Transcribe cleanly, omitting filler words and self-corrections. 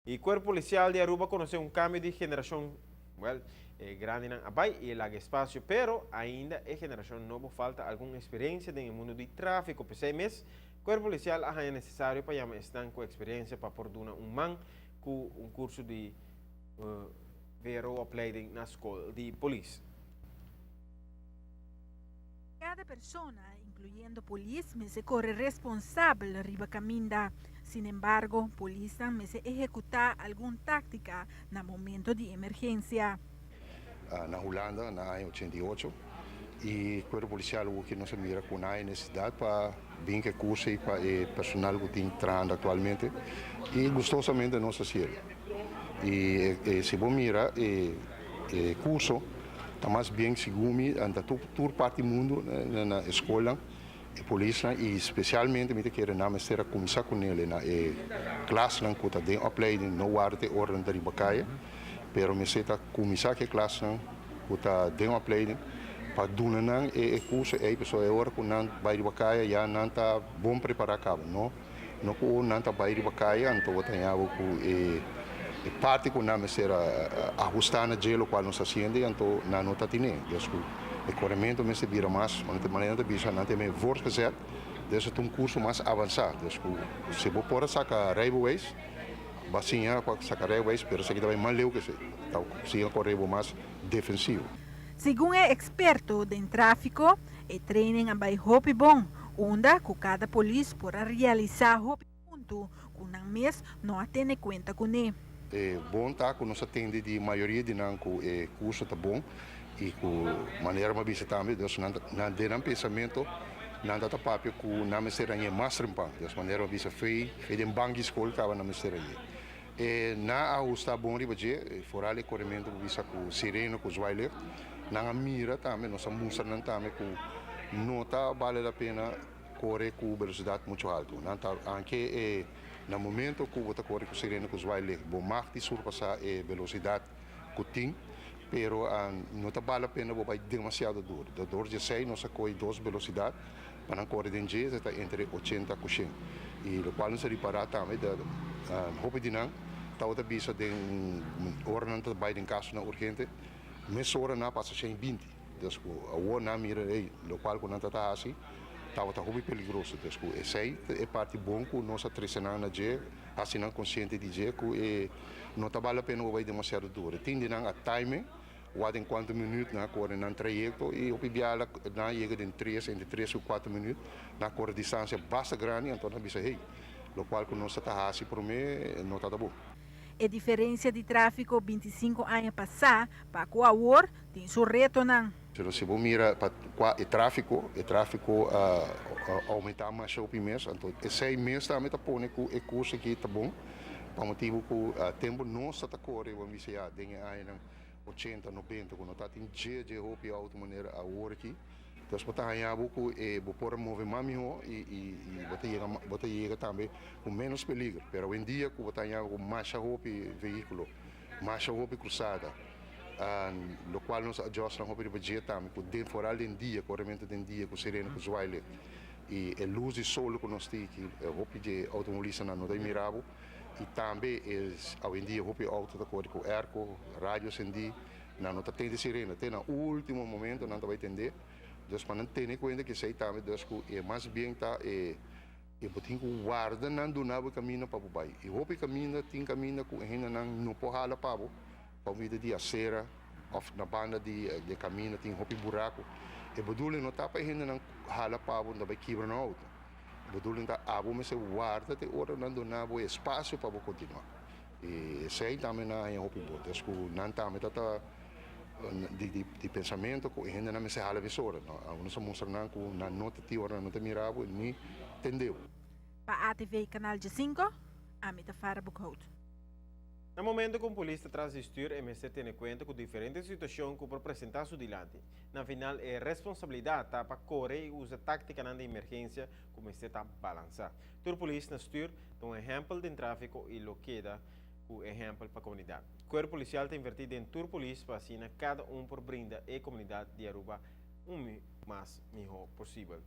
E Cuerpo Policial di Aruba a conoce un cambio di generacion, well, grandinan a bay y laga espacio, pero ainda e generacion nobo falta algun experiencia den mundo di trafico. P'esey mes, Cuerpo Policial a haya necesario pa yama esnan cu experiencia pa por duna un man cu un curso di VRO-opleiding na scol di polis. Cada persona, incluyendo polis, mester core responsabel riba caminda. Sin embargo, polis mester ehecuta algun tactica na momento di emergencia. Na Hulanda, na aña 88, y Cuerpo Policial cu nos a mira cu e necesidad pa bin cu curso pa e personal cu ta trahando actualmente y gustosamente nos a haci. Y si bo mira e curso ta mas bien segun na tur parti di mundo na scol e polis y especialmente mi kier na mester cuminsa cu ne na e klas nan cu ta den opleiding, no warda ora nan riba caya, pero mester ta cuminsa cu e klas nan cu ta den opleiding pa duna nan e curso ey, pasobra e ora cu nan bay riba caya ya nan ta bon prepara caba, no no cu nan ta bay riba caya, anto bo ta cu e parti cu nan mester ahusta na dje, cual nos haciendo, anto nan no ta tine. Dus cu e coremento mester bira mas, manera ta bisa, nan tin voortgezet, dus e ta un curso mas avansa. Dus cu si bo por saca rijbewijs, bo a siña saca rijbewijs, pero esaki tambe mas leu cu esey. Anto, siña core mas defensivo. Segun e experto di trafico, e training a bay hopi bon, unda cu cada polis por a realisa hopi punto cu nan mes no a tene cuenta cu ne. E bon ta cu nos a tende di mayoria di nan cu e curso ta bon y cu manera mi a bisa tambe, dus nan nan den nan pensamento nan ta papia cu nan mester haña mas trempan. Dus manera mi a bisa for di den banki scol caba nan mester haña. E nan a ahusta bon riba dje, vooral e coremento cu bisa cu sirena cu zwaailicht. Nan a mira tambe, nos a mustra nan tambe cu no ta vale la pena core cu velocidad mucho halto. Nan ta aunke na momento cu bo ta core cu sirena cu zwaailicht, bo mag di surpasa e velocidad cu tin, pero no ta vale la pena bo bay demasiado duro. Door di esey nos a coy dos velocidad pa nan core den dje, ta entre 80 cu 100. Y lo cual nos a ripara tambe, da hopi di nan tabata bisa den ora nan ta bay den caso na urgente, mesora nan a pasa 120. Dus cu awor nan mira ey, lo cual cu nan ta haci, tabata hopi peligroso. Dus cu esey e parti bon cu nos a trece nan na dje, haci nan consciente di dje cu e no ta vale la pena bo bay demasiado duro. Tin di nan a time wat in cuanto minuut nan core nan trayecto y hopi biaha nan yega den 3, entre 3 y 4 minuut, nan core distancia basta grandi, anto nan bisa: "Hey, lo cual cu nos ta haci prome no ta bon." E diferencia di trafico 25 aña pasa pa cu awor tin su retonan. Pero si bo mira pa e trafico a aumenta mas hopi mes, anto esey mes tambe ta pone cu e curso aki ta bon, pa motibo cu tempo nos ta core, ban bisa ya, den e añanan 80, 90, cu no tatin dje dje hopi auto manera awor aki. Dus bo ta haña bo cu bo por move mas miho y bo ta yega tambe cu menos peligro. Pero hoy en dia cu bo ta haña cu mas hopi vehiculo, mas hopi cruzada, lo cual nos adjust nan hopi riba dje tambe, cu den vooral den dia, coremento den dia, cu sirena, cu zwaailicht y e luz di solo cu nos tin aki, hopi di automobilistanan no ta mira bo. Y tambe hoy en dia hopi auto ta core cu airco, radio cendi, nan no ta tende sirena, te na ultimo momento nan ta bay tende. Dus pa nan tene cuenta cu esey tambe, dus cu e mas bien ta e bo tin cu warda nan duna bo camino pa bo bay. Y hopi camino tin camino cu hendenan no por hala pa bo, pa medio di acera of na banda di camino tin hopi buraco. E bedoeling no ta pa hendenan hala pa bo, no bay kibra nan auto. E bedoeling ta abo mester warda te ora nan duna bo espacio pa bo continua. Y esey tambe nan haña hopi bon. Dus cu nan tambe ta di pensamento cu hendenan mester hala mesora. No, nos a mustra nan cu nan no ta tin ora nan no ta mira bo ni tende bo. Pa ATV Canal 5, ami ta Farah Boekhout. Na momento cu un polis ta tras di stuur, e mester tene cuenta cu diferente situacion cu por presenta su dilanti. Na final, e responsabilidad ta pa core y usa tactica di emergencia cu mester ta balansa. Tur polis na stuur ta un ehempel di trafico y lo keda un ehempel pa comunidad. Cuerpo Policial ta inverti den tur polis pa asina cada un por brinda e comunidad di Aruba un mas miho posibel.